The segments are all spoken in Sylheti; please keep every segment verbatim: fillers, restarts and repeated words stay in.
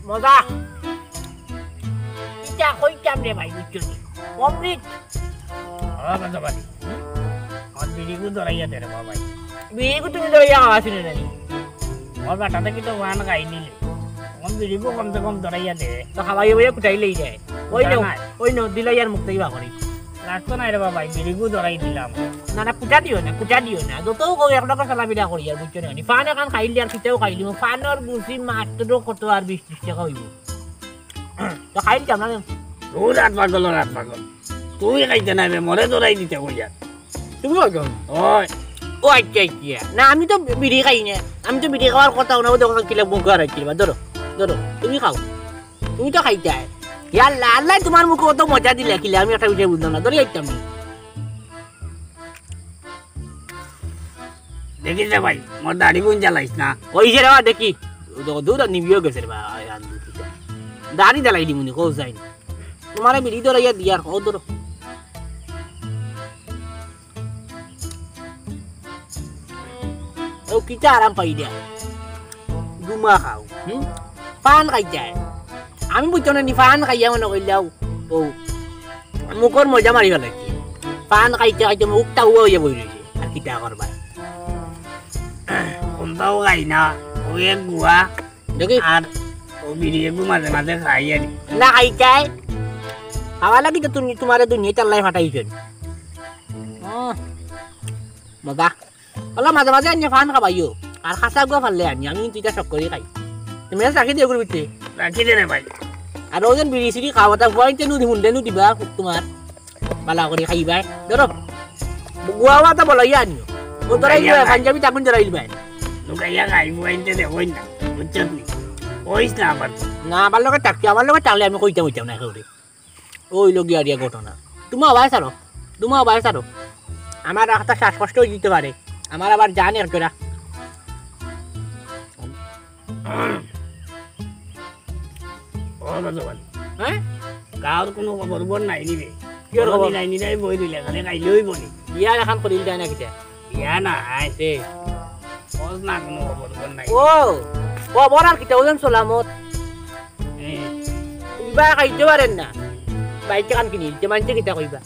মজা। ইটা কইতাম রে ভাই, বুঝছো নি? অমৃত। ও, কত বাড়ি? হুম? আমার বিড়িগু ধরাইয়া দে রে বাবা। বিড়িগু তুমি ধরাইয়া খাওয়া ছিল না নি? ওর বাটাতে কি তো ওয়ান খাই নিলে? আমার বিড়িগু কমসে কম ধরাইয়া দে। তো খাওয়াই হইয়া কুটাই লই যায়। ওই না, না। ওই না, দিলাই আর মুক্তাই বা করি। লাগতো না রে বাবা, বিড়িগু ধরাই দিলাম। না, না, কুটা দিও না, কুটা দিও না। যত হোক, এক লগে চলাফেরা করি আর, বুঝছো না নি? ফান এখান খাইলি আর কিতাও খাইলি, ফানর গুছি মাত্র কত আর বিশ ত্রিশ টাকা হইব। তো খাইল কেমন? ও রাত পাগল, ও রাত পাগল। তুই খাইতে না রে, মরে ধরাই দিতে কইয়া। তুমি খাইতে না? ওই। ও আচ্ছা, আচ্ছা। না, আমি তো বিড়ি খাই না। আমি তো বিড়ি খাওয়ার কথা না, ও দেখো কিলা মুখ আর আইছিল। ধরো, ধরো, তুমি খাও। তুমি তো খাইতে হয়। ইয়া আল্লাহ, আল্লাহ তোমার মুখে অত মজা দিলে কিলা, আমি একটা বিষয় বুঝলাম না। ধরে যাইতাম না। দেখিস রে ভাই, মোর দাড়ি গুন জ্বালাইস না। ওই যে রে বা দেখি, ও তো দূর আর নিবিও গেছে রে বা, আয় আন দুঃখিত। দাড়ি জ্বালাই দিমুনি, কও যাই না। তোমারে বিড়ি ধরাইয়া দিয়ার, কও ধরো। ও কিতা আরাম পাই দিয়া। গুমা খাও, হুম? ফান খাই যায়। আমি বুঝতো না নি ফান খাইয়া মনে কইলাও। ও, মুখর মজা মারি ফেলাইছি। ফান খাইতে খাইতে মুখটা উয়া হইয়া বই রইছে। আর কিতা করবা? কোনটাও খাই না, ও এক গুয়া। দেখি? আর ও বিড়ি একটু মাঝে মাঝে খাই আর কি। না খাই যায়। খাওয়া লাগি তো তুমি, তোমারে দুনিয়া চাল্লাই ফাটাইছেন। ও, মজা। ওলা মাঝে মাঝে আনিয়া ফান খাবাইও। আর খাসা গুয়া ফাললে আনি, আমি কিন্তু ইটা শখ করি খাই। তুমি রাখি দিও গুরু ভিতরে। রাখি দে রে ভাই। আর ওজন বিড়ি সিড়ি খাওয়া তা ফুয়াইতে নু দিমুন দে নু দিবা তোমার। বালা করি খাইবায়। ধরো। গুয়া ওয়া তা বলাইয়া আনিও। ও ধরাই লুকাইয়া দিবায়, খাই। পাঞ্জাবি তাকুন ধরাই দিবায়। লুকাইয়া খাই, ফুয়াইতে দেখইন না। বুঝছত নি? কইস না আবার। না, আমার লগে থাকতে, আমার লগে থাকলে আমি কইতাম কইতাম না কেউরে। ওই লগিয়া আরিয়া ঘটনা। তোমার ভাই সারো, তোমার ভাই সারো। আমার একটা শ্বাসকষ্ট হয়ে দিতে পারে। আমার আবার জান এক জোড়া। ও ভগবান। হ্যাঁ? গাঁওর কোনো খবর বর নাই নি রে। কি আর খবর? নাই নি রে, বই দিলে, খালি খাইলে হইব নি। বিয়া এখন করিল যায় না কিতা? বিয়া নাই। এ। খোঁজ না, কোনো খবর বর নাই। ও, খবর আর কিতা, ওজন সলামত। এ। ইবা খাইতে পারেন না। বাইক এখন কিনিল, যে মানছে কিতা কইবা।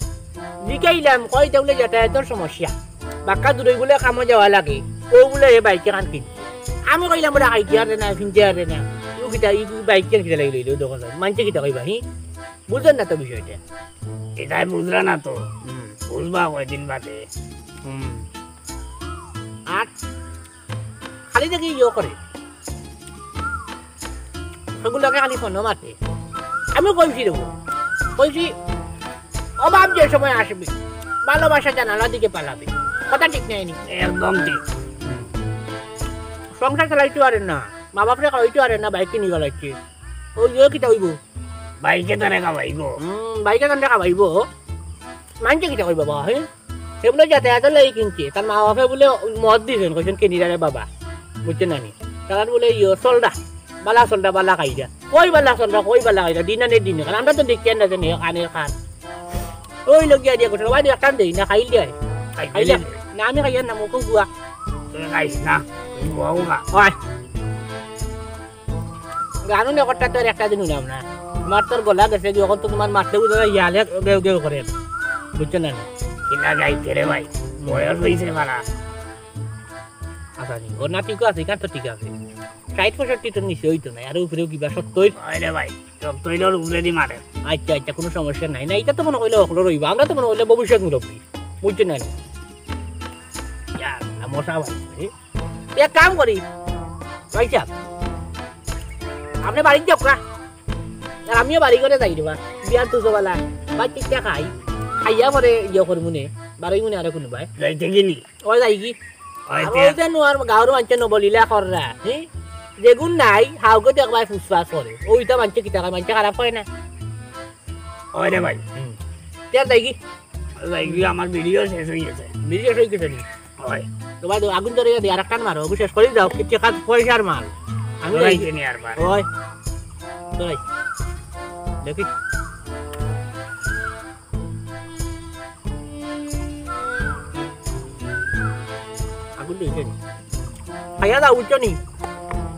জিকাইলাম, কই তা বলে যাতায়াতর সমস্যা। বাক্কা দূরই বলে কামো যাওয়া লাগে। ও বলে এ বাইক এখন কিনছে। আমি কইলাম, "বলে খাইতে পারে না, কিনতে পারে না।" ও কিতা, ই বাইক কেন কিতা লাগি লইল, দোকান? মানছে কিতা কইবা, হি? বুঝেন না তো বিষয়টা। এটাই বুঝরা না তো। হুম। বুঝবা কয়দিন বাদে। হুম। আর খালি দেখি ইয়ে করে। সেগুলোকে খালি ফোনও মারতে। আমি কইছি দেবো। কইছি, "অভাব যে সময় আসবে, ভালোবাসা জানালা দিকে পালাবে।" কথা ঠিক নাই নি? একদম ঠিক। সংসার চালাইতে পারে না, মা বাপরে খাওয়াইতে পারে না, বাইক কিনি গলাইছে। ওই ইয়ে কিতা হইব? বাইকে তারে খাওয়াইব। হুম, বাইকে তারে খাওয়াইব। মানছে কিতা কই বাবা, হ্যাঁ? সে বলে যাতায়াত লাগি কিনছে, তার মা বাপে বলে মদ দিয়েছেন, কইছেন কিনি রে বাবা, বুঝছেন না নি? তারা বলে ইয়ো, চলডা, বালা চলডা, বালা খাইডা। কই বালা চলডা, কই বালা খাইডা, দিন আনে দিন, কারণ আমরা তো দেখি না জানি, কানের কান। ওই লগিয়া দিয়া গোসল, ওই একখান দেই না, খাইল দিয়া। খাইল দিয়া। না, আমি খাইয়ার না, মুখো গুয়া। তুমি খাইস না, তুমি গুয়াও খা। ওই। গানও নে করতা তোর একটা দিন হুনাম না। তোমার তোর গলা গেছে কি, অখন তো তোমার মাতলে বুঝা যায়, ইয়ালে গেউ গেউ করে। বুঝছো না নি? কিলা গাইতে রে ভাই, বয়স হইছে মারা। আচ্ছা নি, ওর নাতিকও আছে, এখান তো ঠিক আছে। ষাইট পঁয়ষট্টি তো নিচে হইতো না, আর উপরেও কিবা সত্তর। হয় রে ভাই, সত্তর ওর উপরে দি মারে। আচ্ছা, আচ্ছা, কোনো সমস্যা নাই। না, এটা তো মনে হইলে অখলো রইবা, আমরা তো মনে হইলে ভবিষ্যৎ মুরব্বী। বুঝছো না নি? ইয়ার, মশা ভাই, এ? এক কাম করি, ভাই সাহেব, আপনি বাড়িত যাউক্কা, আর আমিও বাড়ি করে যাই রে বা, বিয়ান তো সবালা, ভাই চিকিৎসা খাই, খাইয়া পরে ইয়ে করমু নে, বারোই মনে আরো কোনো ভাই। যাইতে কি নি? ওই যাই কি? ওই আর তে- ওই যে নোয়ার গাঁওর মানষে নবলীলা কররা, হ্যাঁ? যেগুন নাই, হাউকে তো একবার ফুসফাস করে। ওইটা মানষে কিতা কয়, মানষে খারাপ কয় না। ওই রে ভাই। হুম। তে আর যাই কি? যাই কি, আমার ভিডিও শেষ হয়ে গেছে। ভিডিও শেষ হয়ে গেছে নি? হয়। তোমার তো আগুন ধরে গেছে, আর একটা মারো, ওকে শেষ করে দাও, কিচ্ছু কাজ পয়সার মাল। আমি তোরাই যাই। কিনে আর মার। ওই। তোরাই। দেখি। আগুন ধরেছে নি? খাইয়া দাও, উঠছো নি?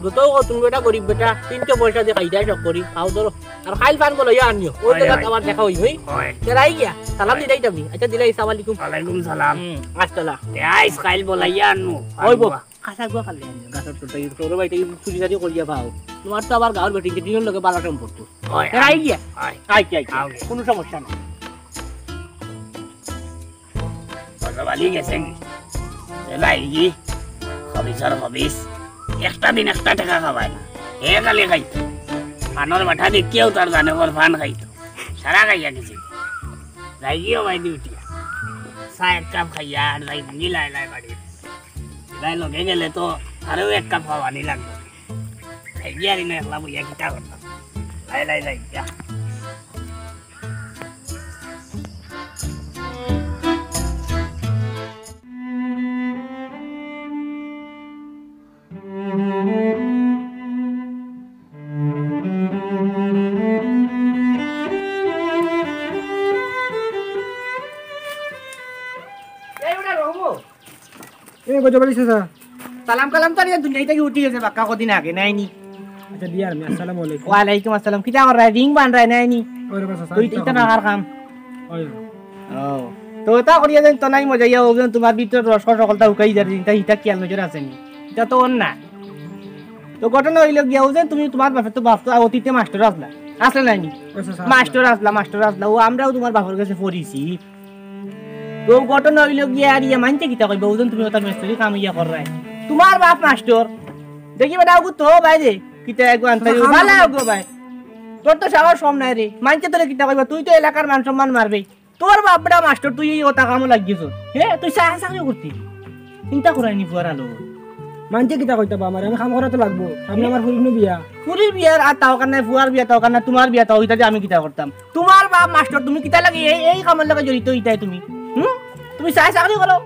গতও কও, তুমি বেটা গরিব বেটা, তিনটা পয়সা দি খাইতায় শখ করি, খাও ধরো। আর খাইল পান বলো, ইয়া আনিও, ওই অয়, জাগাত অয়। আবার দেখা অইবো, হই? অয়। তে রাই গিয়া, সালাম অয়। দিতাই তুমি। আচ্ছা, দিলাই, আসসালামু আলাইকুম। ওয়ালাইকুম সালাম। হুম, আসসালাম। তে আইস খাইল বলা, ইয়া আনমু। ওই বো, কাঁচা গুয়া খালি আনিও, গাছর তলতে, তোর ভাই থেকে চুরি চারি করিয়া পাও। তোমার তো আবার গাঁওর বেটিন, বেটিনর লগে বালা সম্পর্ক। অয়, তে রাই গিয়া। অয়। I, I, I. আও। কোনো সমস্যা নাই। গজবালি গেছে কি? এলাই কি? খবিসর খবিস। একটা দিন একটা টেকা খাবায় না। হে খালি খাইতো। পানর বাটা দেখিয়াও তার জানে কর পান খাইতো। সারা খাইয়া গেছে। যাই গিয়া ভাই ডিউটি। চা এক কাপ খাইয়া আর যাই ভাঙি লাই লাই বাড়ি। লাই লগে গেলে তো আরো এক কাপ খাওয়ানি লাগবে। যাই গিয়া আর ইনো একলা বইয়া কিতা করতাম। লাই লাই যাই গিয়া। এই বেটা রহমু। এ গজবালি চাচা। সালাম কালাম তো আর ইয়া দুনিয়া থাকি উঠি গেছে, বাক্কা কদিন আগে, নাইনি? আচ্ছা, দিয়ার আমি, আসসালামু আলাইকুম। ওয়ালাইকুম আসসালাম। কিতা কররায়? রিং বানরায়, নাইনি? ওই রে বাবা, চাচা, তুই ইতা তো না করুন। কার কাম? ওই। ও। তো ইতা করিয়া যেন তো নাই মজা ইয়া, ও যেন তোমার ভিতরে রস কস সকলতা হুকাই যার, চিন্তা হিতা খেয়াল নজর আছে নি? ইতা তো অর না। তো ঘটনা অইলো গিয়া, ও যে তুমি তোমার বাপে তো বাপ তো অতীতে মাস্টার আছলা। আছলা নাইনি? ওই চাচা, আছলা। মাস্টার আছলা, মাস্টার আছলা। ও আমরাও তোমার বাপর গেছে পড়ছি। তো ঘটনা অইলো গিয়া আর ইয়া মানষে কিতা কইবা, ওজন তুমি ওটা মেস্তরি কাম ইয়া কররায়। তোমার বাপ মাস্টার। দেখি বেটা, ওগু তো ভাই রে, কিতা এগু আনতারি, চাচা, ভালা ওগু ভাই। তোর তো সাহস কম নাই রে। মানষে তোরে কিতা কইবা, তুই তো এলাকার মান সম্মান মারবে। তোর বাপ বেটা মাস্টার, তুই এই ওটা কামো লাগিছস। হে, তুই চা-, চাকরি করতি। চিন্তা করায়নি ফুয়ার আলো। মানষে কিতা কইতা বা আমারে, আমি কাম করা তো লাগবো। সামনে আমার ফুরির নু বিয়া। ফুরির বিয়ার আর তাও কার নাই, ফুয়ার বিয়া তাও কার নাই, তোমার বিয়া তাও, ইতা দি আমি কিতা করতাম? তোমার বাপ মাস্টার, তুমি কিতা লাগি এই, এই কামর লগে জড়িত ইতায় তুমি? হুম? তুমি চাই চাকরি করো,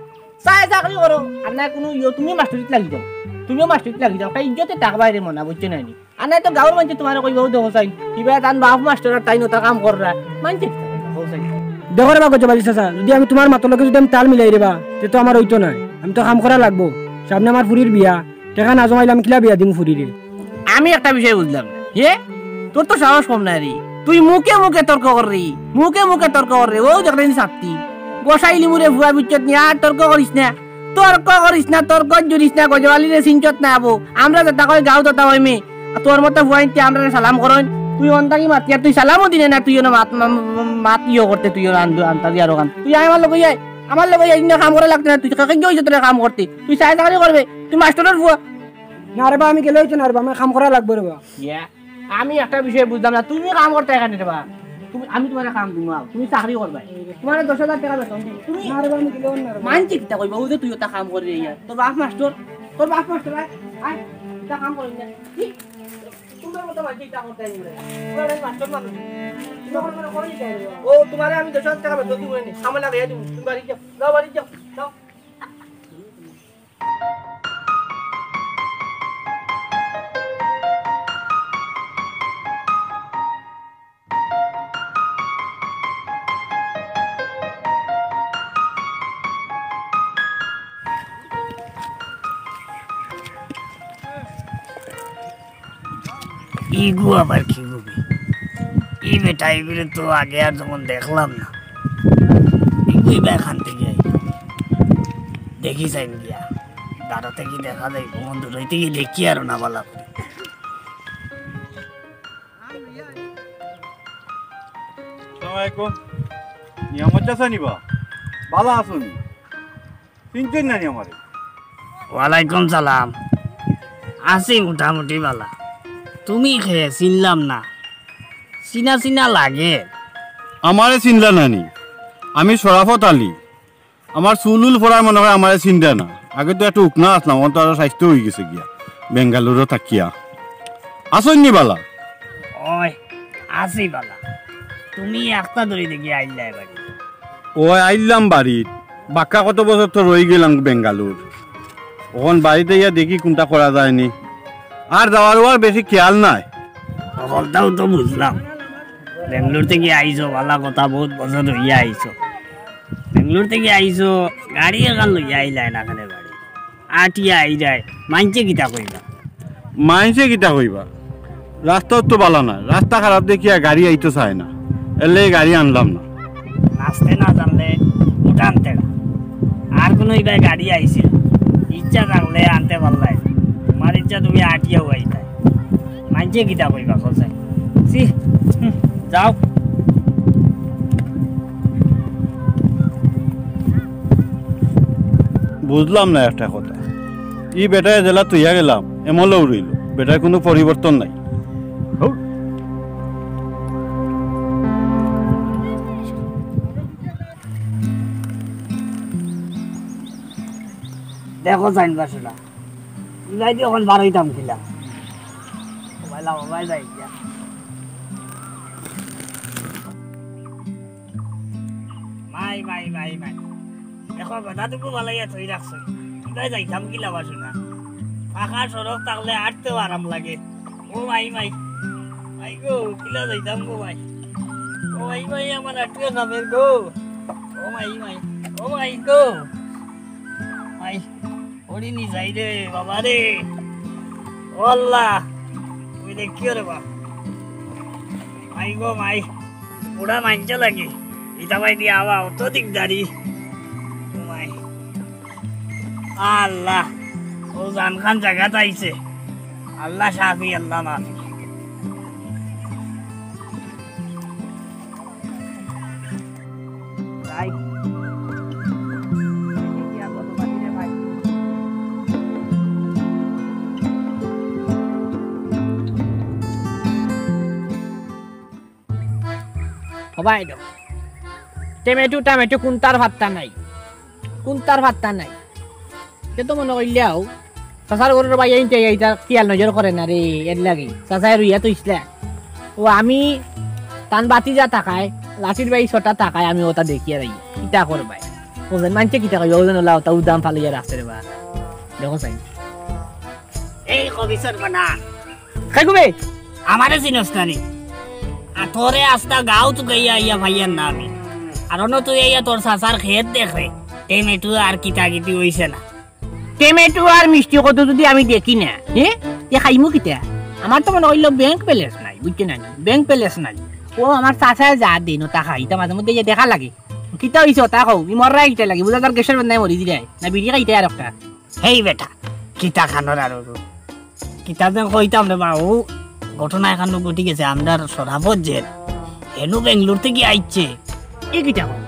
চাই চাকরি করো। আর না কোনো ইয়ো, তুমিও মাস্টারিত লাগি যাও, তুমিও মাস্টারিত লাগি যাও। একটা ইজ্জতে থাকবায় রে মনা, বুঝছো নানি? আর নাই তো গাঁওর মানষে তোমারে কইবা, "ও দেখো চাইন, কিবা তান বাপ মাস্টার আর তাইন ওটা কাম কররা।" মানষে কিতা কইবা, কও চাইন। দেখো রে বা গজবালি চাচা, যদি আমি তোমার মাতর লগে যদি আমি তাল মিলাই রে বা, তে তো আমার অইতো নায়। আমি তো কাম করা লাগবো। সামনে আমার ফুরির বিয়া, টেকা না জমাইলে আমি কিলা বিয়া দিমু ফুরিরে? আমি একটা বিষয় বুঝলাম না। হে? তোর তো সাহস কম নায় রে। তুই মুখে মুখে তর্ক কররে, মুখে মুখে তর্ক কররে। ও দেখরে নি ছাত্তি। গোসাই লিমুরে ফুয়া বিচ্ছত নিয়া আর তর্ক করিস না। তর্ক করিস না, তর্ক জুড়িস না, গজবালিরে চিনছত না আবো। আমরা যেটা কই গাঁও তথা কইমে। আর তোর মতো ফুয়াইন্তে আমরারে সালাম করইন। তুই অন্তাকি মাতিয়ার, তুই সালামও দিলে না, তুই অনো মাত, মা-, মা-, মাত ইয়ো করতে, তুই অনো আন্দু-, আন্তাজি আরো খান। তুই আমার লগে আয়, আমার লগে আয়, ইন্না কাম করা লাগতো না, তুই কাকে গিয়ে অইছে তোর কাম করতে? তুই চাই চাকরি করবে, তুই মাস্টারের ফুয়া। না রে বা, আমি গেলে অইতো না রে বা, আমার কাম করা লাগবো রে বা। ইয়া, আমি একটা বিষয় বুঝলাম না, তুমি কাম করতে এখানে রে বা? তুমি, আমি তোমারে কাম দিমু, আও, তুমি চাকরি করবায়। তোমারে দশ হাজার টেকা বেতন দিমু। তুমি না রে বা, আমি গেলে অইতো না রে বা। মানষে কিতা কইবা, ও যে তুই ওটা কাম কররে ইয়া। তোর বাপ মাস্টার, তোর বাপ মাস্টার, আয়, আয়, এটা কাম করিস না। কি? তোমার মতো মানষে ইটা করতে আইবো রে। ওরা এই মাস্টার মানুষ। তোমার মতো করে ইটা আইবো। ও, তোমারে আমি দশ হাজার টেকা বেতন দিমু নে। সামনে লাগাইয়া দিমু। তুমি বাড়ি যাও। যাও, বাড়ি যাও। যাও। ইগু আবার কি গো বে? ই বেটা, ইগুরে তো আগে আর যেমন দেখলাম না। ইগু ইবার খান থাকি আইলো। দেখি চাইন গিয়া। দাঁড়া থাকি দেখা যায়, কোন দূর অইতে গিয়ে দেখি আর না বালা করে। আসসালামু আলাইকুম। নিয়ামত চাচা নি বা? বালা আছো নি? চিনছইন না নি আমারে? ওয়ালাইকুম সালাম। আছি মোটামুটি বালা। তুমি কে? চিনলাম না। চিনা চিনা লাগে। আমারে চিনলা না নি? আমি শরাফত আলী। আমার চুল উল পড়ায় মনে হয় আমারে চিনরা না। আগে তো একটু উকনা আছলাম, অখন তো আরো স্বাস্থ্য অই গেছে গিয়া, বেঙ্গালুরো থাকিয়া। আছইন নি বালা? ওই, আছি বালা। তুমি একটা ধরি দেখি আইলায় বাড়ি। ওই আইলাম বাড়িত, বাক্কা কত বছর তো রই গেলাম বেঙ্গালুর। অখন বাড়িত আইয়া দেখি কুনটা করা যায় নি। আর যাওয়ার ওয়ার বেশি খেয়াল নাই। হকলতাউ তো বুঝলাম। বেঙ্গালুর থাকি আইছো, বালা কথা, বউত বছর অইয়া আইছো। বেঙ্গালুর থাকি আইছো, গাড়ি এখান লইয়া আইলায় না কেনে বাড়ি? আটিয়া আইরায়, মানষে কিতা কইবা? মাইনষে কিতা কইবা? রাস্তাও তো বালা না, রাস্তা খারাপ দেখিয়া গাড়ি আইতো চায় না, এরলাগি গাড়ি আনলাম না। নাচতে না জানলে উঠান তেড়া। আর কুনু ইবায় গাড়ি আইছিল, ইচ্ছা থাকলে আনতে পারলায়। তুমার ইচ্ছা তুমি আটিয়াও আইতায়। মাইনষে কিতা কইবা কও চাই? ছি, হুম, যাও। বুঝলাম না একটা কথা, ই বেটায় যেলা থইয়া গেলাম, এমলাউ রইলো, বেটার কুনু পরিবর্তন নাই। হউ। দেখো চাইন বাসুরা, ইবায়দি অখন বারইতাম কিলা। মোবাইল, মোবাইল যাই গিয়া। মাই, মাই, মাই, মাই। দেখো, বেটা তো খুব ভালাই আছে, ওই রাখছো। ইবায় যাইতাম কিলা বাসুরা? পাকা সড়ক থাকলে আটতেও আরাম লাগে। ও মাই, মাই। মাই গো, কিলা যাইতাম গো মাই। ও মাই, মাই, আমার আটকে কামের গো। ও মাই, মাই। ও মাই গো। মাই। ওরে নি যাই রে, বাবা রে। ও আল্লাহ। ওই দেখিও রে বা। মাই গো মাই। বুড়া মাইনষে লাগে। ইতা ভাই দিয়া আওয়া অত দিকদারি। ও মাই। আল্লাহ। ও জানখান জাগাত আইছে। আল্লাহ শাফি, আল্লাহ মাফি। ও ভাই, টমেটো, টমেটো কুনটার পাত্তা নাই, কুনটার পাত্তা নাই। তে তো মনো করিলাও, চাচার ঘরর ভাইয়াইন্তে ইতা খিয়াল নজর করে না রে, এরলাগি। চাচায় রুইয়া থইছলা। ও আমি তান বাতিজা থাকায়, লাঠির বাড়ি ছটা থাকায়, আমি ওটা দেখিয়ার আই। কিতা করবায়? বুঝছইন, মাইনষে কিতা কইবা? ওজন ওলা ওটা উদাম ফালাইয়া রাখছে রে বা। দেখো চাইন। এই কবিসর বানা। খাই গুবে? আমারে চিনস না নি? আর তোরে আস্তা গাঁও তুকাইয়া আইয়া পাইয়ার না আমি। আর অনো তুই আইয়া তোর চাচার খেত দেখ রে। টমেটো আর কিতা কিতি অইছে না। টমেটো আর মিষ্টি কদু যুদি আমি দেখি না, হে? তে খাইমু কিতা? আমার তো মনো করিলাও bank balance নাই, বুঝছো না নি? Bank balance নাই। ও আমার চাচায় যা দেইন, ওটা খাই, ইতা মাঝে মধ্যে ইয়া দেখা লাগে। কিতা অইছে, ওটা কও, ই মররা কিতা লাগি? বুঝা যার গ্যাসর বেদনায় মরি দিলাই, না বিড়ি খাইতে আর একটা। হেই বেটা, কিতা খানোর আর ওরু? কিতা যেন কইতাম রে বা, ও ঘটনা এখানো ঘটি গেছে, আমরার সরাফত যে, হেনু বেঙ্গলোর থাকি আইছে। ই কিতা কও?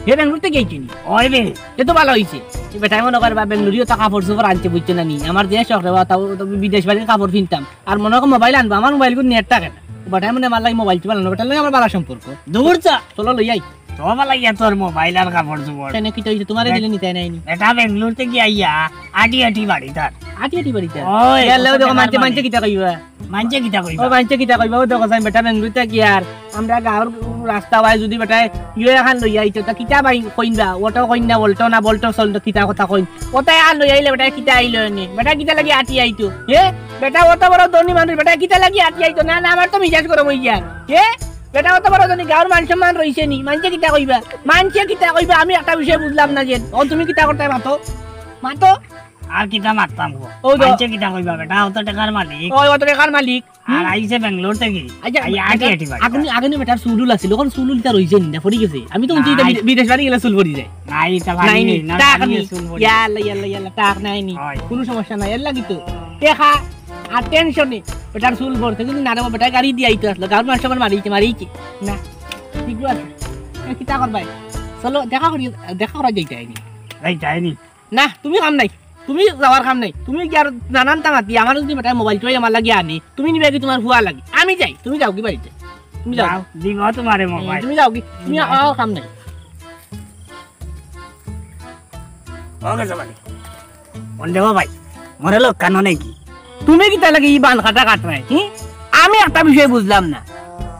হে বেঙ্গলোর থাকি আইছে নি? ওই রে। এ তো ভালা অইছে। ই বেটায় মনো করে বা বেঙ্গলোরিও তো কাপড় চোপড় আনছে, বুঝছো না নি? আমার যে শখ রে বা, তাও তো বিদেশ বাড়ির কাপড় ফিনতাম। আর মনো করে মোবাইল আনবো, আমার মোবাইল গুলো net থাকে না। বেটায় মনে আমার লাগি মোবাইল টোবাইল আনবো, বেটার লগে আমার ভালা সম্পর্ক। দূর যা। চলো লই আই। তোমার লাগিয়া তোর মোবাইল আর কাপড় চোপড়। কেনে কিতা অইছে? তোমারে দেখ। দিলে নিতায় নায় নি। এটা বেঙ্গলোর থাকি আইয়া আটি আটি বাড়ি তার। আটি আটি বাড়ি তার? ওই, ইয়াল্লা, কত দেখো, টাকার মানষে, মানষে মালিক। কিতা কইবা? মানষে কিতা কইবা? ও, মানষে কিতা কইবা? ও দেখো, যাই বেটা বেঙ্গলোর থাকি আর আমরা গাঁওর রাস্তা বায় যুদি বেটায় ইয়ে এখান লইয়া আইতো, তা কিতা বায় কইন বা? অটো কইন না, অল্টো না, বল্টো সল্টো, কিতা কথা কইন? অটা এখান লইয়া আইলে বেটায় কিতা আইলো নি? বেটা কিতা লাগি আটি আইতো? হে? বেটা অত বড় ধনী মানুষ, বেটা কিতা লাগি আটি আইতো? না, না, আমার তো মিজাজ গরম অই যায়। হে? বেটা অত বড় ধনী, গাঁওর মান সম্মান রইছে নি? মানষে কিতা কইবা? মানষে কিতা কইবা? আমি একটা বিষয় বুঝলাম না যে, ও তুমি কিতা করতায় মাতো? মাতো? আর কিতা মাততাম গো? ও তো। মানষে কিতা কইবা বেটা? অত টেকার মালিক। ও, অত টেকার মালিক। আর হুম। আইছে বেঙ্গলোর থাকি। আচ্ছা, আই আটি আটি বাড়ি। আগুনি, আগুনি বেটার চুল উল আছিল, অখন চুল উল ইতা রইছে নি? না, পড়ি গেছে। আমি তো উনছি ইতা নাই। বিদে-, বিদেশ বাড়ি গেলে চুল পড়ি যায়। নাই, ইতা নাই পানি নি, না, টাক পানি নি। চুল পড়ি ইয়াল্লা, ইয়াল্লা, ইয়াল্লা, টাক নাই নি। হয়। কুনু সমস্যা নাই, এর লাগি তো। টেকা আর টেনশনে বেটার চুল পড়ছে, কিন্তু না রে, বেটায় গাড়ি দিয়া আইতো আসলো, গাঁওর মানুষ আমার মারিছে, মারিছে। না, ঠিক আছে। এ, কিতা করবায়? চলো, দেখা করি, দেখা করা যাইতায় নি। যাইতায় নি। না, তুমি কাম নাই। তুমি যাওয়ার কাম নাই। তুমি কি আর নানান তামাতি, আমার যুদি বেটায় মোবাইল টোবাইল আমার লাগি আনে, তুমি নিবায় কি তোমার ফুয়া লাগি? আমি যাই, তুমি যাওগি বাড়িত। তুমি যাও। যাও, দিব তোমারে হুম, মোবাইল। তুমি যাওগি। তুমি যাও। আও, কাম নাই। ও গেছে বাড়ি। মন দেবো ভাই, মরে লোক কানো নাকি? তুমি কিতা লাগি ই বান কাটা কাটরায়, হি? আমি একটা বিষয় বুঝলাম না।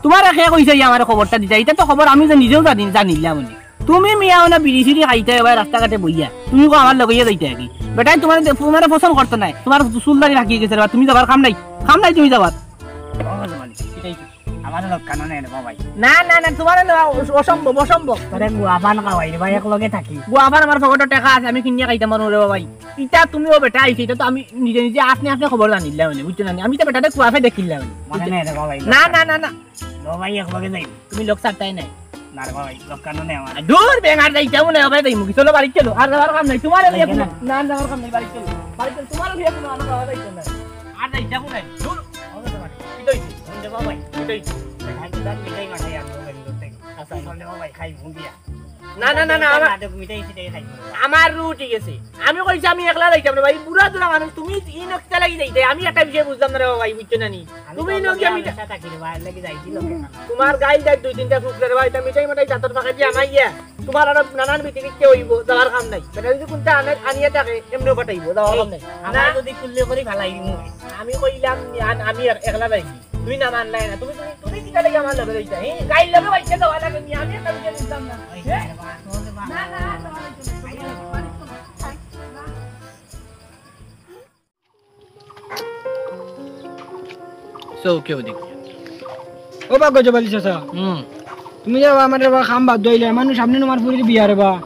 তোমারে কে কইছে যে আমারে খবরটা দিতায়? ইতা তো খবর আমি যে নিজেও জানি, জানিলাম নি। তুমি মিয়া অনো বিড়ি সিড়ি খাইতায় ভাই রাস্তাঘাটে বইয়া। তুমি কও আমার লগে যাইতায় কি? বেটায় তোমারে দে-, তোমারে পছন্দ করতো নায়। তোমার চুল দাড়ি রাখি গেছে রে বা, তুমি যাবার কাম নাই। কাম নাই তুমি যাবার। আমারে লক্ষ্য না নে রে বা ভাই। না, না, না, তুমারে লওয়া অস-, অসম্ভব, অসম্ভব। তোরে গুয়াপান খাওয়াই রে ভাই, এক লগে থাকি। গুয়াপান আমার পকেটো টেকা আছে, আমি কিনিয়া খাইতাম পারমু রে বা ভাই। ইটা তুমিও বেটা আইছে, ইটা তো আমি নিজে নিজে আপনে আপনে খবর জানিলাম মানে, বুঝছো না? আমি তো বেটারে কুয়াফে দেখিলাম মানে। মানে না রে বা ভাই, না, না, না, না। লো ভাই, এক লগে যাই। তুমি লোক ছাড়তায় নাই। না রে বা ভাই, লক্ষ্য না নে আমার। দূর বেং, আর যাইতাম না, ভাই, যাইমু কি? চলো, বাড়ি চলো। আর যাওয়ার কাম নাই, তুমারে লইয়া কোনো, না, আর যাওয়ার কাম নাই, বাড়ি চলো। বাড়ি চলো, তুমারে লইয়া কোনো, আর যাওয়া যাইতো না। আর যাইতাম না, দূর। ও রে বা ভাই। কি কইছি? হুন রে বা ভাই। কি কইছি? খাই তো দাঁত মিঠাই মাখাই আর লো ভাই, লো ভাই। আচ্ছা, হুন রে বা ভাই, খাই হুন দিয়া। না, না, না, না, আমার, না, তো মিঠাই সিটাই খাই। আমার রুটি গেছে। আমি কইছি আমি একলা যাইতাম না ভাই, বুড়া দুড়া মানুষ, তুমি ই নকশা লাগি যাইতে, আমি একটা বিষয় বুঝলাম না রে বা ভাই, বুঝছো না নি? আমি তুমি তো নকিয়া লগে মিঠা-, আমেশা থাকি রে ভাই, লাগি যাইছি লগে। তুমার গাইল দেখ দুই তিনটা ফুকলে রে ভাই, তা মিঠাই মিঠাই দাঁতর ফাঁকা দিয়া মাইয়া। তুমার আরো নানান বিতি কিচ্ছে অইবো, যাওয়ার কাম নাই। বেটা যদি কুনটা আনে, আনিয়া থাকে, এমনেও পাঠাইবো, যাওয়ার কাম নাই। আমার না। যদি কুল্লে করি ফালাই দিমু। আমি কইলাম, আন-, আমি এক-, একলা যাইছি। তুমি না মানলায় না। তুমি, তুমি, তুমি কিতা লাগি আমার লগে যাইতা? এই গাইল লগে বাইচা যাওয়া লাগে নি? আমি একটা বিষয় বুঝলাম না। হ্যাঁ? না, না, না, না। So, কেউ দেখি। ও বা গজব আলী চাচা, হুম। তুমি যে আমার রে বা কাম বাদ দিলে, মানুষ সামনে তুমার ফুরির বিয়া রে বা।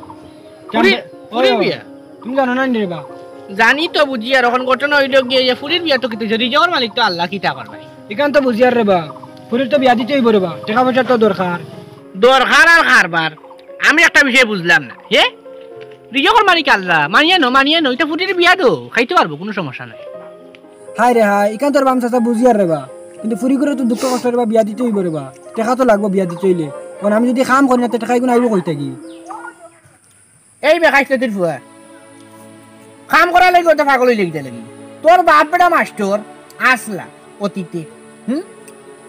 ফুরি-, জানতে-, ফুরির ওই, বিয়া? তুমি জানো না নি রে বা? জানি তো, বুঝিয়ার, অখন ঘটনা অইলো গিয়া যে ফুরির বিয়া তো কিতা, রিজিকর মালিক তো আল্লাহ, কিতা করবায়? ইখান তো বুঝিয়ার রে বা, ফুরির তো বিয়া দিতে অইবো রে বা, টেকা পয়সার তো দরকার। দরকার আর কারবার। আমি একটা বিষয় বুঝলাম না, হে? রিজিকর মালিক আল্লাহ, মানিয়া নো, মানিয়া নো, ইটা ফুরির বিয়া তো, খাইতে পারবো, কুনু সমস্যা নাই। হায় রে হায়, ইখান তোর বাম চাচা বুঝিয়ার রে বা। কিন্তু ফুরি করে তো দুঃখ কষ্ট রে বা, বিয়া দিতে অইবো রে বা। টেকা তো লাগবো বিয়া দিতে অইলে। কারণ আমি যদি কাম করি না, তে টেকা ইগুন আইবো কই থাকি? এই বেকাইস্তেতির ফুয়া, কাম করার লাগি অত পাগল অইলে কিতা লাগি? তোর বাপ বেটা মাস্টর আছলা অতীতে, হুম?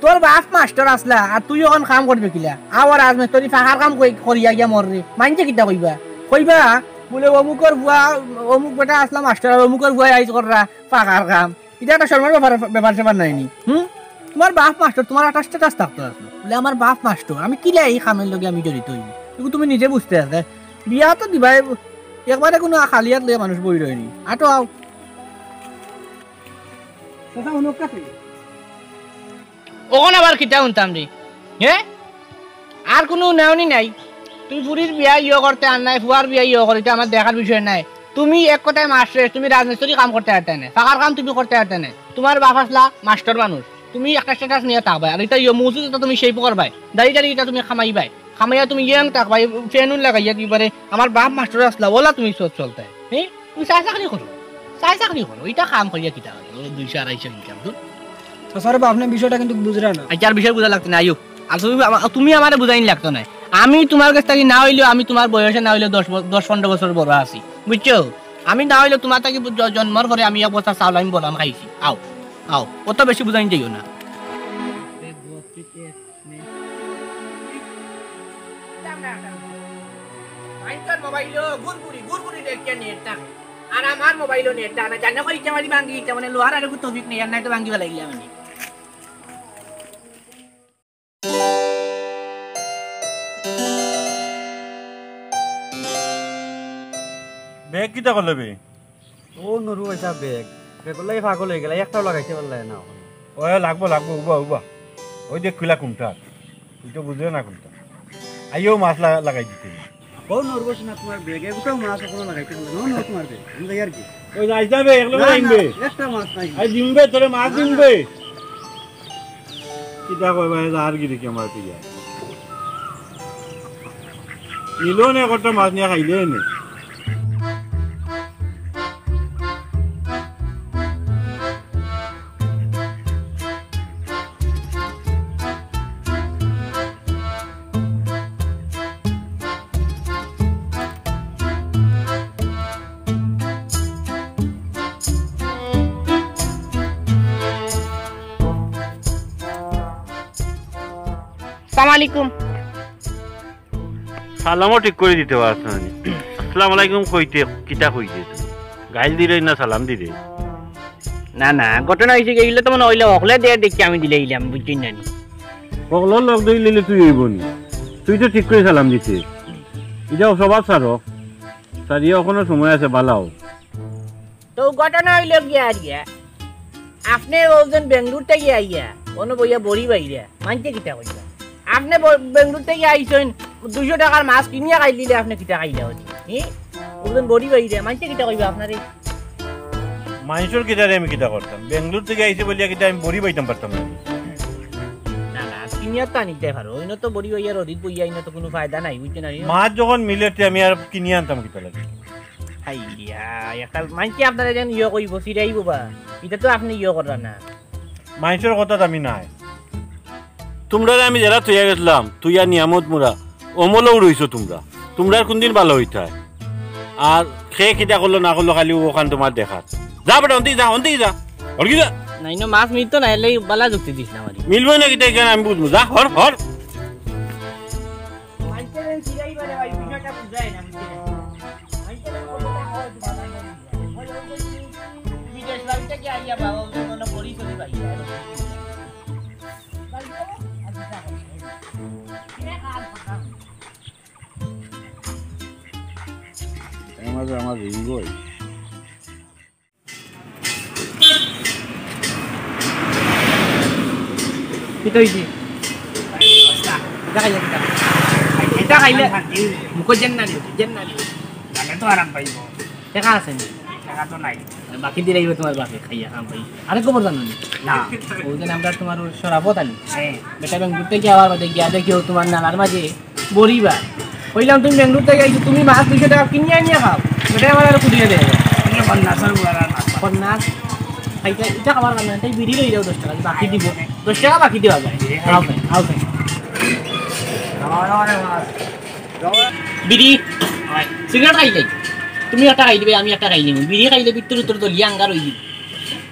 তোর বাপ মাস্টর আছলা, আর তুই অখন কাম করবে কিলা? আবার রাজমিস্ত্রি ফাঁকার কাম কই-, করিয়া গিয়া মর রে। মাইনষে কিতা কইবা? কইবা, বুলে, "অমুকর ফুয়া, অমুক বেটা আছলা মাস্টর, আর অমুকর ফুয়া আইজ কররা ফাঁকার কাম।" ইটা একটা শরমর ব্যাপার, ব্যাপার স্যাপার নায় নি? হুম? তুমার বাপ মাস্টর, তুমার একটা status থাকতো আছলো। বুলে, "আমার বাপ মাস্টর, আমি কিলা ই কামর লগে আমি জড়িত অইমু?" ইগু তুমি নিজে বুঝতে আছলে। বিয়া তো দিবায়, একবারে কুনু খালি আত লইয়া মানুষ বই রয়নি। আটো আও। চাচা, অনো কাছে। অখন আবার কিতা হুনতাম রে? হে? আর কুনু নেওনি নাই? তুমি ফুরির বিয়া ইয়ো করতে আর নায়, ফুয়ার বিয়া ইয়ো করতে, ইটা আমার দেখার বিষয় নায়। তুমি এক কথায় মাস্টর, তুমি রাজমিস্ত্রি কাম করতে পারতে নায়, ফাঁকার কাম তুমি করতে পারতে নায়। তুমার বাপ আছলা মাস্টর মানুষ, তুমি একটা status নিয়া থাকবায়, আর ইটা ইয়ো মসজিদে তো তুমি shape করবায়, দাড়ি টাড়ি ইটা তুমি কামাইবায়, কামাইয়া তুমি young থাকবায়, ফেনুন লাগাইয়া দিবারে, আমার বাপ মাস্টর আছলা, অলা তুমি চল-, চলতায়, হে? তুমি চাই চাকরি করো, চাই চাকরি করো, ইটা কাম করিয়া কিতা অয়? ও দুইশো আড়াইশো income তো। চাচা রে বা, আপনে বিষয়টা কিন্তু বুঝরা না। আচ্ছা, আর বিষয় বুঝা লাগতো না, আইও। আর তুমি আমা-, তুমি আমারে বুঝাইন লাগতো না। আমি তুমার গেছ থাকি না অইলেও, আমি তুমার বয়সে না অইলেও দশ ব-, দশ পনরো বছর বড় আছি, বুঝছো? আমি না অইলেও তুমার থাকি জ-, জন্মর পরে আমি এক বস্তা চাউল আমি বলান খাইছি। আও, আও, অত বেশি বুঝাইন যাইও না। মাইনষর মোবাইলো গুড়গুড়ি, গুড়গুড়ি দেখিয়া net থাকে। আর আমার মোবাইলো net থাকে না। জানো কই ইচ্ছা মারি ভাঙ্গি, ইচ্ছা মানে লোহার আর একটু তৌফিক নেই, আর নাই তো ভাঙ্গি ফালাইলাম আমি। ব্যাগ কিতা করলে বে? ও নুরু পয়সা ব্যাগ, ব্যাগর লাগি পাগল অই গেলা, একটাও লাগাইতে পারলা না। ওই লাগবো, লাগবো, উবা, উবা। ওই দেখ খুলা কুমটা, তুই তো বুঝলে না কুমটা। আইও মাছ লাগা-, লাগাই দিতে। ও নুরু পয়সা না, তুমার ব্যাগে গোটাও মাছ এখনো লাগাইতে পারলা না, ও নুরু তুমার ব্যাগ, আমি যাই আর কি। ওই যাইস না বে, এক লোক না, না, আইনবে। একটা মাছ নাই। আই দিমবে, তোরে মাছ দিমবে। কিতা কয় ভাই, আর কি দেখি আমার তুই আর। নিলো নে কত মাছ নিয়া খাইলে নে। সালাম আলাইকুম। সালামও ঠিক করি দিতে পারছ না নি। আসসালামু আলাইকুম কইতে কিতা কইতে তুমি? গাইল দিলে না সালাম দিলে? না, না, ঘটনা অইছে কি, ইগুলা তো মনে অইলে অকলে দে দেখি আমি দিলে ইলাম, বুঝছইন না নি? অকলর লগ ধরি লইলে তুই অইব নি? তুই তো ঠিক করি সালাম দিতে। ইটা স্বভাব ছাড়ো। ছাড়িয়ে অখনো সময় আছে, বালাও। তো ঘটনা অইলো গিয়া আর গিয়া, আপনে ওজন বেঙ্গালুর থাকি আইয়া, অনো বইয়া বড়ি বাইরা, মানষে কিতা কইবা? আপনে ব-, বেঙ্গালুর থাকি আইছইন, দুইশো টেকার মাছ কিনিয়া খাইলিলে আপনে কিতা খাইলা অইছে? হি? অখন বড়ি বাইরা, মানষে কিতা কইবা আপনারে? মানষর কিতারে আমি কিতা করতাম? বেঙ্গালুর থাকি আইছি বলিয়া কিতা আমি বড়ি বাইতাম পারতাম না? না, না, কিনিয়া তো আনিতে পারো। অইন তো বড়ি বাইয়া রইদো বইয়া, অইন তো কুনু ফায়দা নাই, বুঝছো না নি? মাছ যখন মিলে তে আমি আর কিনিয়া আনতাম কিতা লাগি? হাই দিয়া, একটা মানষে আপনারে যেন ইয়ে কইবো, চিড়াইবো বা। ইটা তো আপনে ইয়ে কররা না। মানষর কথাত আমি নাই। তুমরারে আমি যেরা থইয়া গেছলাম, তুই আর নিয়ামত মুরা, অমলও রইছো তুমরা। তুমরার কুনদিন ভালা অইতায়? আর কে কিতা করলো না করলো, খালি অখান তুমার দেখার। যা বেটা, অন্তি যা, অন্তি যা। হরকি যা। না, ইনো মাছ মিলতো না, এলে বালা যুক্তি দিস না আমারে। মিলবো না কিতা, ইখান আমি বুঝমু। যা, হর, হর। মানষরে চিড়াইবা রে ভাই, বিষয়টা বুঝায় না, বুঝছো না? মানষরে বলবো না, হয় তো বাবা, হয় তো বাবা। বিদেশ বাড়ি থাকি আইয়া বাবা, ওদের মনে করি চলি ভাই। আমার, আমার রিং বই। কিতা অইছে? ইটা খাইলে কিতা? ইটা খাইলে মুখো যেন না নিও, যেন না নিও। তাইলে তো আরাম পাইবো। টেকা আছে নি? টেকা তো নাই। বাকি দিলাইবো তুমার বাপে খাইয়া কাম পাই। আরে খবর জানো নি? না। অউ যে আমরা তুমার অউ শরাফত আলী। হ্যাঁ। বেটা বেঙ্গালুর থাকি আওয়ার বাদে গিয়া দেখি অউ তুমার নালার মাঝে বড়ি বার। কইলাম, "তুমি বেঙ্গালুর থাকি আইছো, তুমি মাছ দুইশো টেকা কিনিয়া আনিয়া খাও।" বেটায় আমারে আরো কুটিয়া দেয়। এই যে কন্যাসর বুড়ারা মাছ। কন্যাস। খাইতে, ইটা খাবার কারণে, তাই বিড়ি লই যাও দশ টেকা, বাকি দিব। দশ টেকা বাকি দেওয়া যায়। এই, এই। আও ভাই, আও ভাই। আমার, আমার মাছ। বিড়ি, সিগারেট খাইলে। তুমি একটা খাই দিবে, আমি একটা খাই নিমু। বিড়ি খাইলে ভিতর ভিতর দলিয়া আঙ্গার অই দিবে।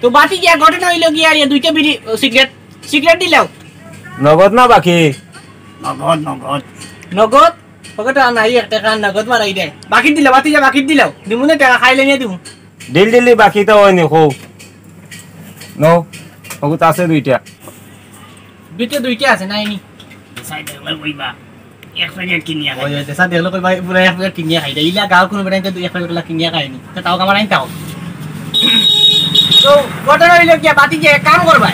তো বাতি গিয়া ঘটনা অইলো গিয়া, ইয়া দুইটা বিড়ি, ও, সিগারেট, সিগারেট দিলাও। নগদ না বাকি? নগদ, নগদ। নগদ? পকেটে আর নাই, এক টেকা নগদ মারাই দেয়। বাকির দিলাও, বাতি যা বাকির দিলাও। দিমু না টেকা, খাইলে নিয়া দিমু। ডেইলি ডেইলি বাকি তো অয়নি, কও। নো, ওগুত আছে দুইটা। দুইটা, দুইটা আছে, নাই নি? সাইডে ওই কইবা, এক প্যাকেট কিনিয়া খাই। ওই, ওই, দেশা দেখলে কইবা, পুরা এক প্যাকেট কিনিয়া খাই। ইলা গাঁও কোনো বেটাইন তো এক প্যাকেট ওলা কিনিয়া খায়নি। তো তাও আমার আইন তাও। তো, ঘটনা অইলো কি, বাতি যে এক কাম করবায়।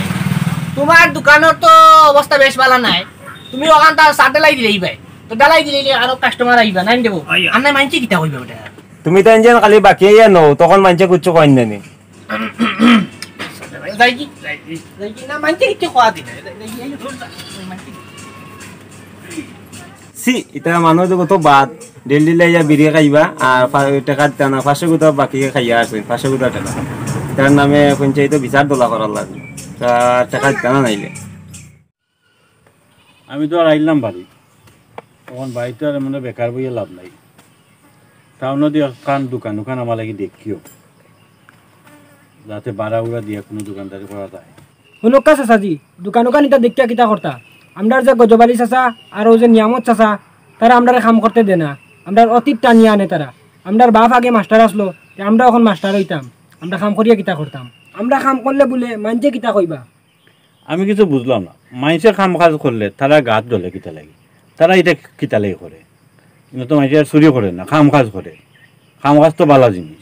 তুমার দোকানর তো অবস্থা বেশ ভালা নায়। তুমি ওখান তার সাথে লাই দিলেই ভাই। তো ডালাই দিলে আরো কাস্টমার আইবা, নাই দেবো। আইয়া। আর নাই মানষে কিতা কইবা ওটা? তুমি তো ইঞ্জিন খালি বাকি আইয়া নও, তখন মানষে কিচ্ছু কইন না নি। যাই কি? যাই কি? যাই কি? না, মানষে কিচ্ছু কওয়া দিবে। যাই কি? এই ধর, মানষে কি? সি, ইতা মানুষ তো কত বাদ। ডেইলি ডেইলি আইয়া বিড়ি খাইবা, আর পা-, টেকা দিতা না, পাঁচশো গুতা বাকি খাইয়া আছে, পাঁচশো গুতা টেকা। তার নামে পঞ্চায়েত বিচার দলা করার লাগে। তা টেকা দিতা না নাইলে। আমি তো আর আইলাম বাড়ি, তখন বাড়িতে আর মানে বেকার বইয়া লাভ নাই। টাউনো দি একখান দোকান উকান আমার লাগি দেখিও, যাতে বাড়া উড়া দিয়া কুনু দোকানদারি করা যায়। হুনউক্কা চাচাজি, দোকান উকান ইতা দেখিয়া কিতা করতা? আমরার যে গজব আলী চাচা আর অউ যে নিয়ামত চাচা, তারা আমরারে কাম করতে দে না, আমরার অতীত টানিয়া আনে তারা। আমরার বাপ আগে মাস্টার আছলো, তে আমরা অখন মাস্টার অইতাম, আমরা কাম করিয়া কিতা করতাম? আমরা কাম করলে বুলে মানষে কিতা কইবা? আমি কিছু বুঝলাম না। মানষে কাম কাজ করলে তারার গাত জ্বলে কিতা লাগি? তারা ইটা কিতা লাগি করে? ইনো তো মানষে আর চুরি করে না, কাম কাজ করে। কাম কাজ তো ভালা জিনিস।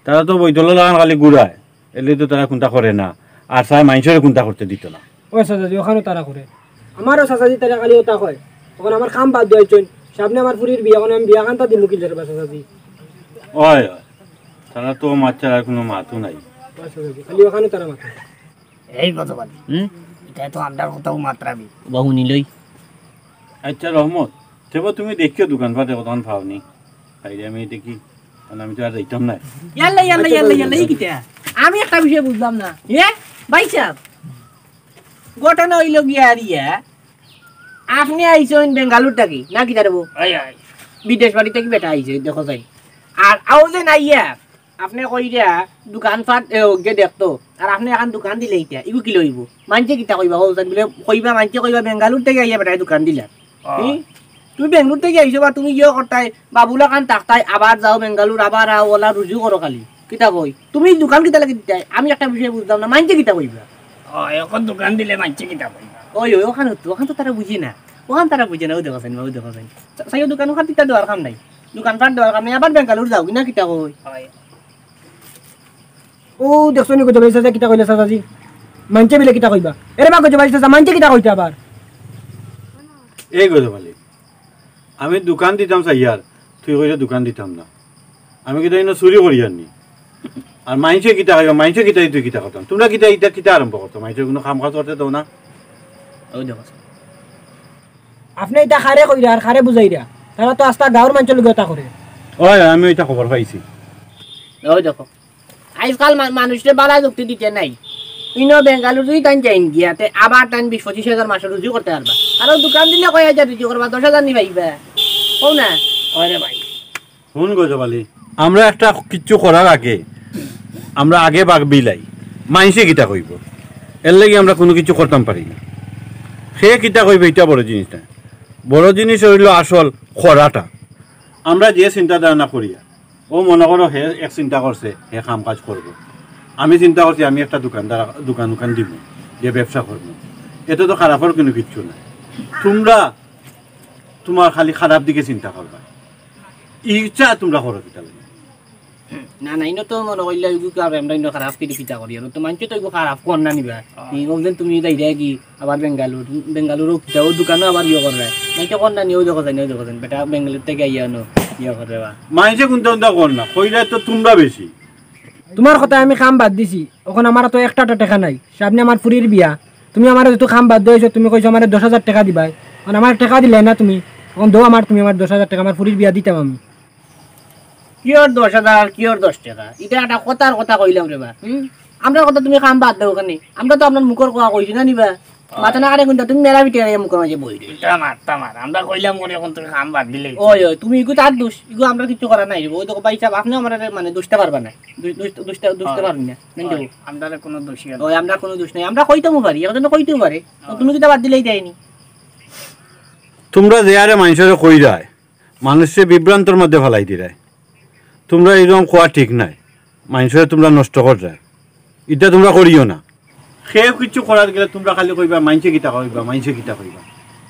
তারা তো বৈতল লাগান খালি ঘুরায়, এলে তো তারা কুনতা করে না। আর চায় মানষরে কুনতা করতে দিত না। ওই চাচাজি, ওখানও তারা করে। আমারও চাচাজি তারা খালি ওটা কয়। অখন আমার কাম বাদ দিয়াইছইন। সামনে আমার ফুরির বিয়া, অখন আমি বিয়া খানতা দিমু কিলা রে বা চাচাজি? ওই, ওই। তারা তো মাতছে, আর কুনু মাতও নাই। ওই চাচাজি, খালি ওখানও তারা মাতে। এই গজব আলী। হুম? ইতায় তো আমরার কথাও মাতরা বি। বা হুনিলই। আচ্ছা রহমত, তেবো তুমি দেখিও দোকানপাটে কতখান পাও নি। তাইলে আমি দেখি, কারণ আমি তো আর যাইতাম না। ইয়াল্লা, ইয়াল্লা, ইয়াল্লা, ইয়াল্লা, ই কিতা? আমি একটা বিষয় বুঝলাম না। এ? ভাইসাব, ঘটনা অইলো গিয়া আর ইয়া, আপনে আইছইন বেঙ্গালুর থাকি, না কিতা রে বউ? আয়, আয়। বিদেশ বাড়ি থাকি বেটা আইছে, দেখো চাই। আর আও যে না ইয়া, আপনে কইরা দোকানপাট, এ, ওগে দেখতো। আর আপনে এখান দোকান দিলে ইতা, ইগু কিলা অইবো? মানষে কিতা কইবা? ও, বুলে কইবা, মানষে কইবা, "বেঙ্গালুর থাকি আইয়া বেটায় দোকান দিলা।" অ। হুম? তুমি বেঙ্গালুর থাকি আইছো বা তুমি ইয়ে করতায়, বাবুলা খান থাকতায়, আবার যাও বেঙ্গালুর, আবার আও, ওলা রুজু করো খালি। কিতা কই? তুমি দোকান কিতা লাগি দিতায়? আমি একটা বিষয় বুঝলাম না, মানষে কিতা কইবা? অ, অখন দোকান দিলে মানষে কিতা কইবা? ওই, ওই, ওখান তো, ওখান তো তারা বুঝে না। ওখান তারা বুঝে না, ও দেখো চাইন, ও দেখো চাইন। চাইও দোকান ওখান দিতা দেওয়ার কাম নাই। দোকানপাট দেওয়ার কাম নাই, আবার বেঙ্গালুর যাও, না কিতা কই? হয়। ও দেখছো নি কত লইছে যে কিতা কইলে চাচাজি? মাইনষে বিলে কিতা কইবা? এরে বা গজব আলী চাচা, মাইনষে কিতা কইতা আবার? এই গজব আলী, আমি দোকান দিতাম চাইয়ার, তুই কইরে দোকান দিতাম না। আমি কিতা ইনো চুরি করিয়ার নি? আর মাইনষে কিতা কইবা, মাইনষে কিতা, তুই কিতা করতাম? তুমরা কিতা, ইতা কিতা আরম্ভ করতাম? মাইনষে কুনু কাম কাজ করতে দেও না? ওই দেখো। আপনে ইতা কারে কইরা আর কারে বুঝাইরা? তারা তো আস্তা গাঁওর মাইনষর লগে ইতা করে। ওই, আমি ইতা খবর পাইছি। ওই দেখো, আইজকাল মা-, মানুষরে বালা যুক্তি দিতে নাই। ইনো বেঙ্গালুরু তাইন যাইন গিয়া, তে আবার তাইন বিশ পঁচিশ হাজার মাসে রুজি করতে পারবা। আর ও দোকান দিলে কয় হাজার রুজি করবা, দশ হাজার নি পাইবা। কও না? ওরে ভাই। হুন গজব আলী, আমরা একটা কিচ্ছু করার আগে আমরা আগে ভাবিলাই, মাইনষে কিতা কইবো, এর লাগি আমরা কুনু কিচ্ছু করতাম পারি না। কে কিতা কইবো, ইটা বড় জিনিস না। বড় জিনিস অইলো আসল করাটা। আমরা যে চিন্তা ধারণা করিয়া, ও মনো করো হে এক চিন্তা করছে, হে কাম কাজ করবো। আমি চিন্তা করছি আমি একটা দোকানদার, দোকান উকান দিমু, যে ব্যবসা করমু। এতে তো খারাপর কুনু কিচ্ছু নাই। তুমরা তুমার খালি খারাপ দিকে চিন্তা করবা, ইচ্ছা তুমরা করো কিতা লাগি? না, না, ইনো তো মনো করিলা ইগু কি আর আমরা ইনো খারাপ কিতা কিতা করি, আর তো মাইনষে তো ইগু খারাপ কর না নিবা। ই ওজন তুমি যাইরা কি আবার বেঙ্গালুরু, বেঙ্গালুরু কিতা, ও দোকানো আবার ইয়ে কররা। মাইনষে কর না নি, ওই দেখো যাইন, ওই দেখো যাইন, বেটা বেঙ্গালুরু থাকি আইয়া আনো, ইয়ে কররা বা। মাইনষে কুনতা কুনতা কর না, কইরা তো তুমরা বেশি। তুমার কথায় আমি কাম বাদ দিছি, অখন আমার তো একটা টেকা নাই, সামনে আমার ফুরির বিয়া, তুমি আমারে যত কাম বাদ দিছো, তুমি কইছো আমারে দশ হাজার টেকা দিবায়, অখন আমারে টেকা দিলায় না তুমি, অখন দেও আমার, তুমি আমার দশ হাজার টেকা, আমার ফুরির বিয়া দিতাম আমি। কিওর দশ হাজার আর কিওর দশ টেকা? ইটা একটা কথার কথা কইলাম রে বা। হুম? আমরার কথা তুমি কাম বাদ দেও কেনে? আমরা তো আপনার মুখর কথা কইছি না নি বা? মাথা না কাটে কুনতা, তুমি মেলা পিঠে আইয়া মুখর মাঝে বই রইছো। ইটা মারতা মার। আমরা কইলাম কেনে অখন তুমি কাম বাদ দিলাইছো। ওই, ওই, তুমি ইগু তার দোষ, ইগু আমরা কিচ্ছু করার নাই। ওই দেখো ভাই সাহেব, আপনে আমারে মানে দুষতা পারবা না। দু-, দুষতা, দুষতা, দুষতা পারবা না। নাই ওই, দেবো। আমরারে কুনু দোষী আর ওই, আমরা কুনু দোষ নাই। আমরা কইতামও পারি, একজনে কইতেও পারে। তো তুমি কিতা বাদ দিলাইতায় নি? তুমরা যে হারে মাইনষরে কইরায়, মানুষরে বিভ্রান্তর মধ্যে ফালাই দিরায়। তুমরা এরকম কওয়া ঠিক নায়, মাইনষরে তুমরা নষ্ট কররায়, ইটা তুমরা করিও না। কেউ কিচ্ছু করাত গেলে তুমরা খালি কইবা, "মাইনষে কিতা কইবা, মাইনষে কিতা কইবা।"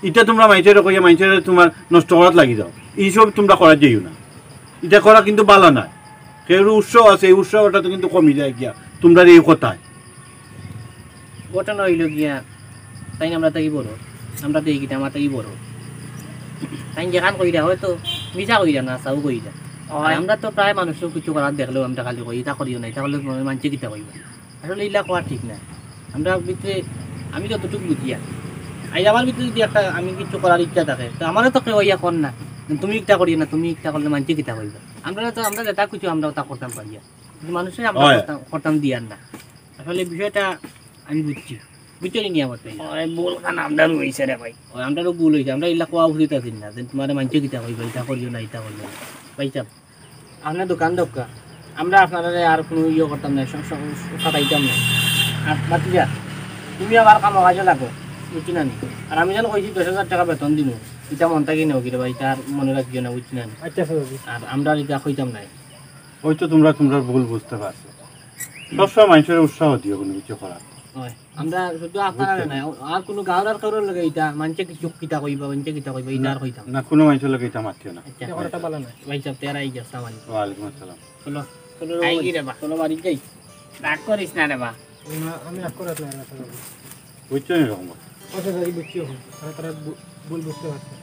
ইটা তুমরা মাইনষরে কইয়া মাইনষরে তুমার নষ্ট করাত লাগি যাও, ইসব তুমরা করাত যাইও না। ইটা করা কিন্তু বালা নায়। কেউর উৎসাহ আছে, এই উৎসাহটা তো কিন্তু কমি যায় গিয়া তুমরার এই কথায়। ঘটনা অইলো গিয়া, তাইন আমরা থাকি বড়, আমরা তো এই কিতা, আমরা থাকি বড়। তাইন যেখান কইরা হয়তো মিছা কইরা না, হাছাউ কইরা। আর আমরা তো প্রায় মানুষরে কিচ্ছু করাত দেখলেও আমরা খালি কই, "ইতা করিও না, ইতা করলে মাইনষে কিতা কইবা।" আসলে ইলা কওয়া ঠিক না। আমরা ভিতরে, আমি যতটুকু বুঝিয়া, আইজ আমার ভিতরে যদি একটা, আমি কিচ্ছু করার ইচ্ছা থাকে, তো আমারে তো কেউ ইয়া কর না, "তুমি ইতা করিও না, তুমি ইতা করলে মাইনষে কিতা কইবা।" আমরা তো, আমরা যেটা খুশি আমরা ওটা করতাম পারিয়া। কিন্তু মানুষরে আমরা করতাম, করতাম দিয়ার না। আসলে বিষয়টা আমি বুঝছি, বুঝছো নি আমার তো? ওই ভুল খান আমরারও অইছে রে ভাই। ওই আমরারও ভুল অইছে, আমরা ইলা কওয়া উচিত আছিল না, যে তুমারে মাইনষে কিতা কইবা, ইতা করিও না, ইতা করিও না। ভাই সাহেব, আপনে দোকান দেউক্কা, আমরা আপনারে আর কুনু ইয়ে করতাম না, স-, স-, স-, খাটাইতাম না। আর ভাতিজা, তুমি আমার কামো কাজো লাগো, বুঝছো না নি? আর আমি যেন কইছি দশ হাজার টেকা বেতন দিমু, ইটা মন থাকি নেও কিরে ভাই, ইটা আর মনো রাখিও না, বুঝছো না নি? আচ্ছা, আচ্ছা, বাবু। আর আমরা আর ইটা কইতাম না। ওই তো তুমরা তুমরার ভুল বুঝতে পারছো। সবসময় মাইনষরে উৎসাহ দিও কুনু কিচ্ছু করার। ওই, আমরা শুধু আপনারারে নায়, আর কুনু গাঁওর আর কারোর লগে ইটা মাইনষে কিচ্ছু কিতা কইবা, মাইনষে কিতা কইবা, ইটা আর কইতাম না। না, কুনু মাইনষর লগে ইটা মাতিও না। আচ্ছা। ইটা করাটা ভালা নায়। ভাই সাহেব, তেরা আইজ আসসালামু আলাইকুম। ওয়ালাইকুম আসসালাম। চলো, চলো রে আই ভাই। কি রে বা? চলো বাড়ি যাই। রাগ করিস না রে বা। না, আমি রাগ করাত নায়, রাগ করাত নায়। বুঝছো নি রকম? আচ্ছা, আচ্ছা, বুঝছি অখন। তারা, তারা ভু-, ভুল বুঝতে পারছে।